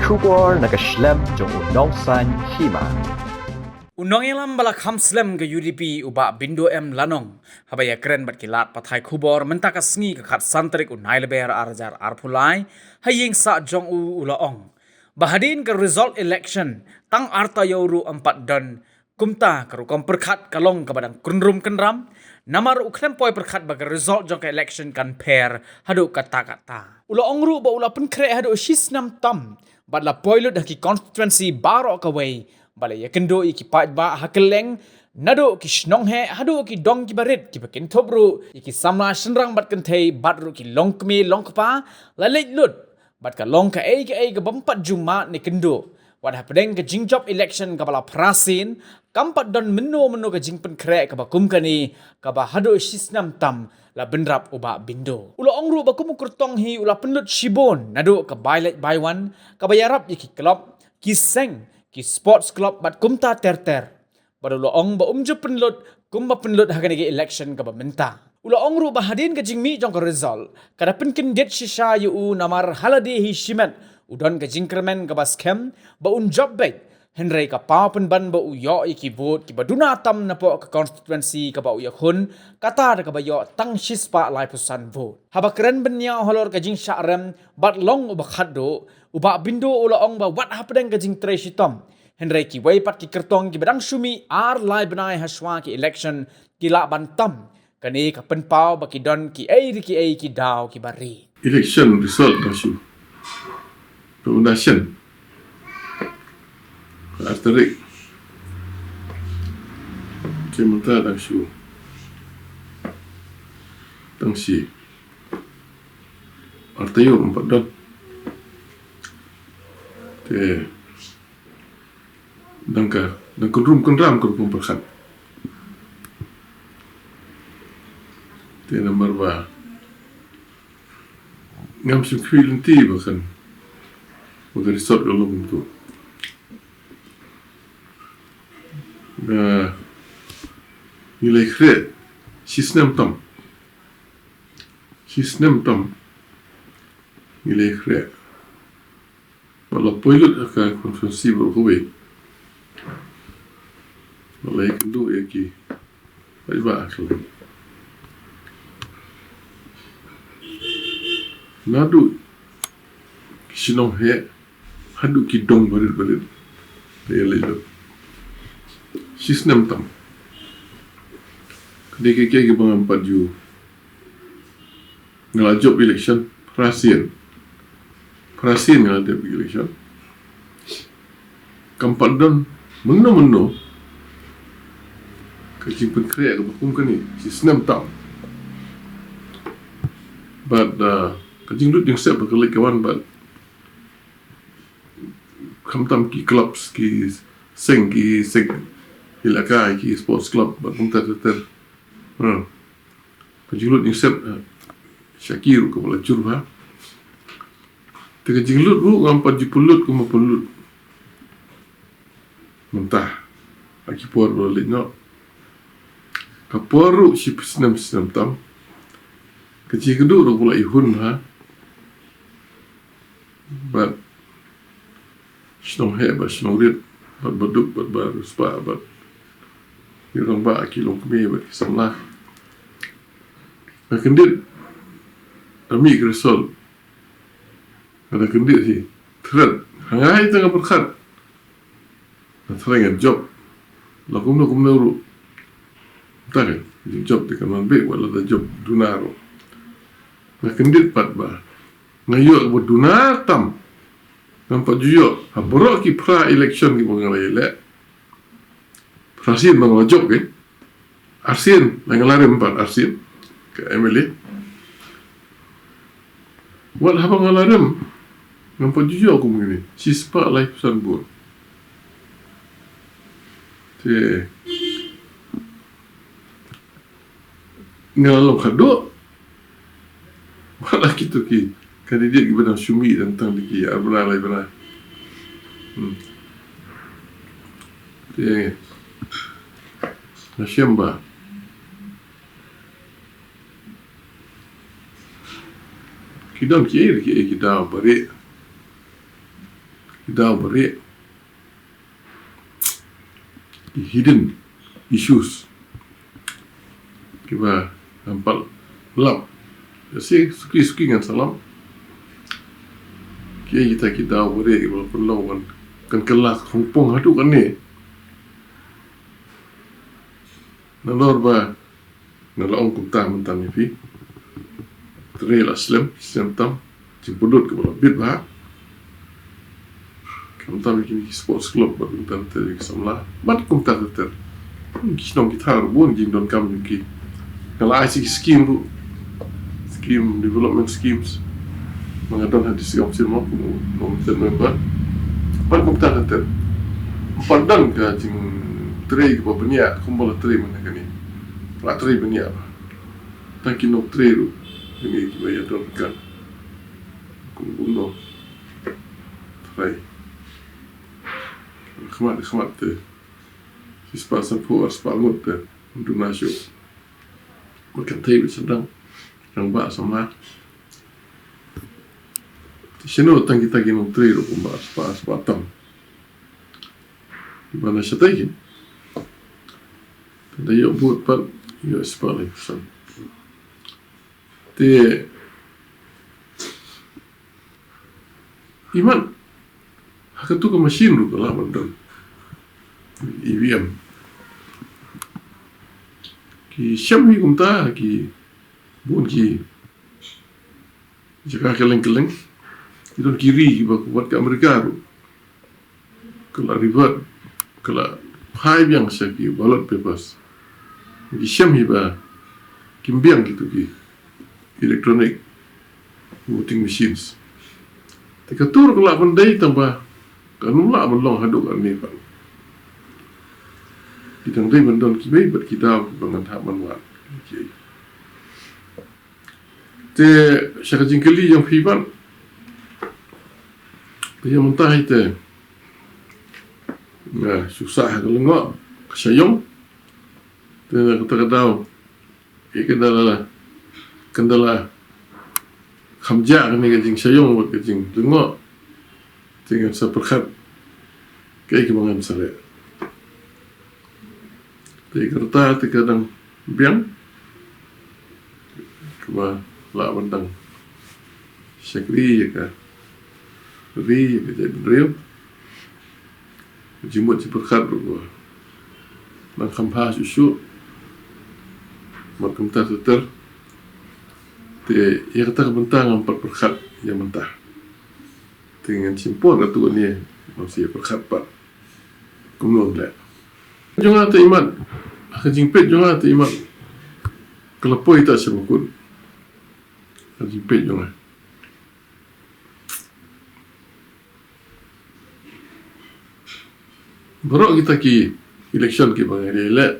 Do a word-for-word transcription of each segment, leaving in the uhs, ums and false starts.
Khubor na ka shlem jong u Nongsaiñ Hima. U nongïalam ba la kham slem ka U D P u Bah Bindo M Lanong, haba ïakren bad ki lad pathai khubor mynta ka sngi ka khatsan tarik u Nailaber ar hajar arphew lai, ha ïing sah jong u, u la ong ba hadien ka result election, tang ar taïew ruh ym pat don kumta ka rukom pyrkhat ka long kaba dang kynrum kynram, namar u khlem poi pyrkhat ba ka result jong ka election kan pher haduh katta katta. U la ong ruh ba u la pynkhreh haduh shi snem tam bad la poi lut ha ki constituency baroh kawei, ba la ïakynduh ïa ki paidbah ha kylleng, naduh ki shnong heh haduh ki dong kiba rit, kiba kynthup ruh ïa ki samla shynrang bad kynthei bad ruh ki longkmie longkpa, la leit lut. Bad ka long kaei kaei kaba ym pat ju mad ne kynduh. Wat hapdeng ka jingjop election kaba la phra sien, kam pat don mynno mynno ka jingpynkhreh kaba kum kane, kaba haduh shi snem tam la bynrap u Bah Bindo. U la ong ruh ba kum u kyrtong hi u la pynlut shibun naduh ka bai leit bai wan, kaba ïarap ïa ki club, ki seng, ki sports club bad kumta ter ter. Bad u la ong ba um ju pynlut kumba pynlut ha kane ka election kaba mynta. U la ong ruh ba hadien ka jingmih jong ka result, ka da pynkyndit shisha ïa u namar ha lade hi shimet u don ka jingkyrmen kaba skhem ba un jop beit. Hynrei ka paw pynban ba u ïoh ïa ki vote kiba duna tam napoh ka constituency kaba u ïakhun, kata da kaba ïoh tang shispah laiphew san vote. Haba kren bynñiaw halor ka jingshah rem bad long uba khatduh, u Bah Bindo u la ong ba wat hapdeng ka jingtrei shitom, hynrei kiwei pat ki kyrtong kiba dang shu mih ar lai bnai hashwa ki election ki lah ban tam. Kane ka pynpaw ba ki don kiei re kiei ki daw kiba rieh. Election result dang shu. Ka u nation. Ar tarik. Te mynta dang shu. Dang shi. Ar taïew ym pat don. Te dang ka, dang kynrum kynram ka rukom pyrkhat. Te namar ba ngam shym khmih lynti ba kan, ba ka result ka long kumto. Nga, ngi la khreh shi snem tam. Shi snem tam ngi la khreh. Ba la poi lut ha ka constituency baroh kawei. Ba la ïakynduh ïa ki paidbah ha kylleng. Naduh ki shnong heh haduh ki dong barit barit. Ïa lei lut. Shi snem tam. Ka dei ka kiei kiba ngam pat ju. Nga la jop election phra sien. Phra sien nga la jop election. Kam pat don mynno mynno ka jingpynkhreh kaba kum kane shi snem tam. Bad, ah, ka jinglut jingsep ba ka leit ka wan bad khamtam ki clubs, ki seng, ki seng ïalehkai, ki sports club bad kumta ter ter. Hmm. Ka jinglut jingsep, eh, sha ki ruh kaba la jur bha. Te ka jinglut ruh ngam pat ju pynlut kumba pynlut mynta ha ki por ba la leit noh. Ka por ruh shi snem snem tam. Ka jingkynduh ruh kaba la ihun bha. Bad shnong heh bad shnong rit, bad baduk bad bariewspah bad ki rangbah, ki longkmie bad ki samla. Nga kyndit, da mih ka result, nga da kyndit hi. Thret, ha nga hi te nga pyrkhat. Nga tharai ngan jop. La kumno kumno ruh. Tang jop te kan wan beit, wat la da jop duna ruh. Nga kyndit pat ba nga ïoh ba duna tam. Ngam pat ju ïoh ha baroh ki phra election kiba nga la ïaleh. Phra sien ba nga la jop, eh. Arsien la nga la rem pat, arsien ka M L A. Wat haba nga la rem ngam pat ju ïoh kum kine. Shispah laiphew san vote. Te nga la long khadduh. Wat la kito ki candidate kiba dang shu mih, dang tang da ki ar bnai lai bnai. Hmm. Te nga shem ba ki don kiei kiei ki daw ba rieh. Daw ba rieh, ki hidden issues kiba ngam pat lap, ïa shi suki suki ngan sa lap. Ki ïa kita ki daw ba rieh kiba la pynlong ban kan kylla khongpong haduh kane. Nalor ba nga la ong kumta mynta ïa phi. Trei la slem, slem tam. Jingpynlut kaba la bit bha. Khamtam ïa kine ki sports club bad kumta ter ïa ki samla bad kumta ter ter. Ki shnong ki thaw ruh bun jingdonkam jong ki. Nga la ai sa ki skim ruh, skim, development schemes. Ma nga don ha District Council mo, kum u, kum u member. Bad kumta ter ter. Ym pat don ka jingtrei kaba bniah kumba la trei mynta kane. La trei bniah bha. Tang ki nongtrei ruh, kine kiba ïadon ryngkat. Kum kumno. Trai. Khmat, khmat te. Shispah sanphew arspah ngut te. Ym duna shuh. Bad kynthei bad sdang. Rangbah samla. Te shano tang kita ki nongtrei ruh kumba arspah, arspah tam. Kiba na shatei ki. Te da ïoh vote pat, ïoh spah lai percent. Te imat ha katu ka machine ruh ka lah ban don E V M. Ki shem hi kumta, ki bun ki jaka kylleng kylleng. Ki don ki ri kiba wat ka America ruh. Ka la revert, ka la phai biang sha ki ballot papers. Ki shem hi ba kim biang kitu ki electronic voting machines. Te katu ruh ka lah ban dei tang ba kan ym lah ban long haduh katne pat. Ki dang dei ban don kiwei pat ki daw kiba ngan hap ban wad. Okay. Te sha ka jingkylli jong phi pat. Te ïa mynta hi te nga shu sah ha ka lyngngoh ka sha ïong. Te na kata ka daw, ïa ka da la, ka da la kham jia kane ka jingsha ïong bad ka jinglyngngoh. Te ngan sa pyrkhat kaei kaba ngan sa leh. Te ka rta te ka dang biang kaba lah ban dang shakri ïa ka ri, ïa ka jaitbynriew. Jingmut jingpyrkhat ruh ba nang kham bha shuh shuh. Bad kumta ter ter. Te ïa kata ka bynta ngam pat pyrkhat ïa mynta. Te ngan shim por katto katne, ngan sa ïa pyrkhat pat kumno leh. Jong nga te imat, ha ka jingpeit jong nga te imat, ka la poi ta sha bakut. Ha ka jingpeit jong nga. Baroh kita ki election kiba nga la leh,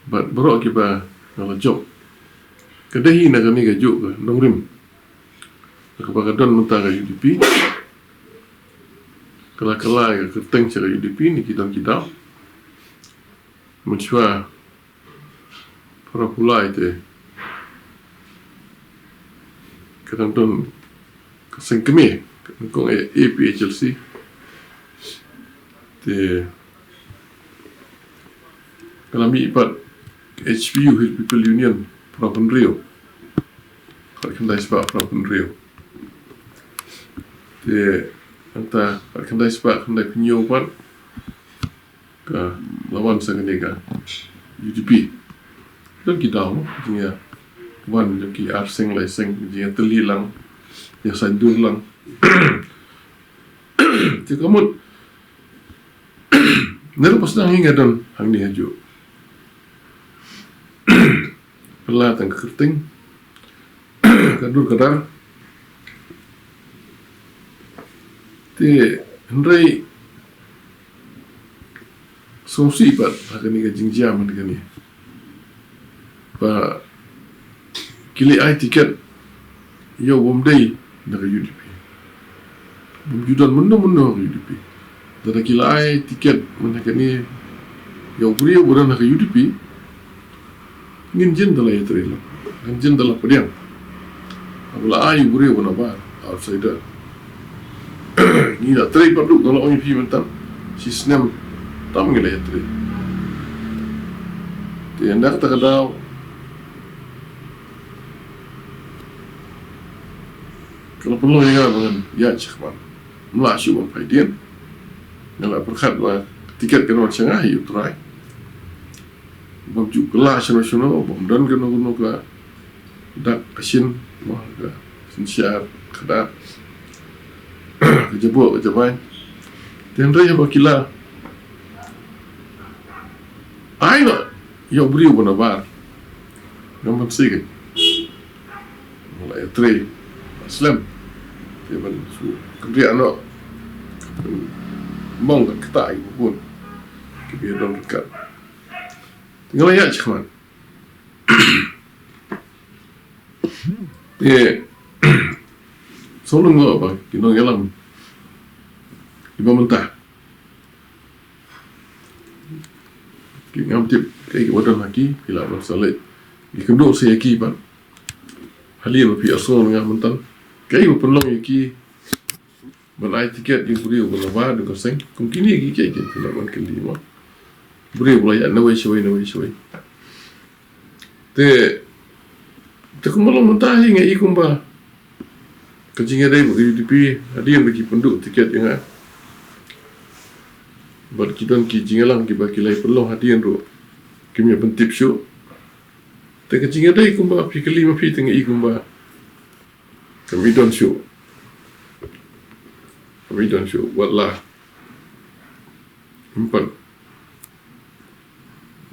bad baroh kiba nga la jop, ka dei hi na kane kajuh ka nongrim kaba ka don mynta ka U D P. Ka la kylla ïa ka kyrteng sha ka U D P na ki don ki daw. Mynshuwa phra phew lai te ka dang don ka seng kmie, ka dang kong A P H L C. Te ka la mih pat H P U, Hill People Union, phra phew hynriew. Khatkhyndai spah phra phew hynriew. Te nangta khatkhyndai spah khyndai phew hynñiew pat ka la wan sa kane ka U D P. Don ki daw, jingïawan jong ki ar seng lai seng, jingïatylli lang, ïasaindur lang. Te ka mut, naduh ba sdang hi nga don hangne hajuh. Kylla tang ka kyrteng, ka dur ka dar. Te hynrei sngewsih pat ha kane ka jingjia mynta kane ba ki leit ai tiket ïa u bym dei na ka U D P. Bym ju don mynno mynno ha ka U D P. Lada ki la ai tiket mynta kane ïa u briew ba don ha ka U D P, ngin jin da la ïatrei lang, ngin jin da la pdiang. Haba la ai u briew ba nabar, outsider, Ngi la trei pat ruh, nga la ong ïa phi mynta, shi snem tam ngi la ïatrei. Te na kata ka daw ka la pynlong ïa nga ba ngan ïaid shakhmat. Ym lah shuh ban phai dien. Nga la pyrkhat ba tiket kan wan sha nga hi U Trai. Bym ju kylla shano shano, bym don kano kano ka dak ka shin, mo, ka synshar, ka dak, ka jaboh, ka jabai. Te hynrei haba ki la ai noh ïa u briew ba nabar, ngam banse kein. Nga la ïatrei, la slem. Te ban shu kynriah noh, mong ka ktah ïa u bun kiba ïadon ryngkat. Te nga la ïaid shakhmat. Te sngewlyngngoh ba ki nongïalam kiba mynta, ki, ngam tip kaei kaba don ha ki, ki lah ban sa leit, ki kynduh sa ïa ki pat. Hadien ba phi ïasngew na nga mynta, kaei ba pynlong ïa ki ban ai tiket ïa u briew ba nabar, ïa u ka seng? Kum kine ki, kaei ki, phi lah ban kylli, mo. Briew ba la ïaid nawei shawei, nawei shawei. Te, te kumba long mynta hi, nga i kumba ka jingïadei bad ka U D P, hadien ba ki pynduh tiket ïa nga, bad ki don ki jingïalang kiba ki la pynlong hadien ruh, kim ïa pyntip shuh. Te ka jingïadei kumba phi kylli ma phi, te nga i kumba kam i don shuh. Kam i don shuh, wat la ym pat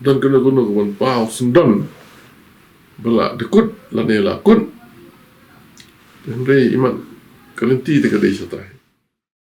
don kano kano ka ban paw syndon ba la dkut lane la kut. Hynrei imat ka lynti te ka dei shata.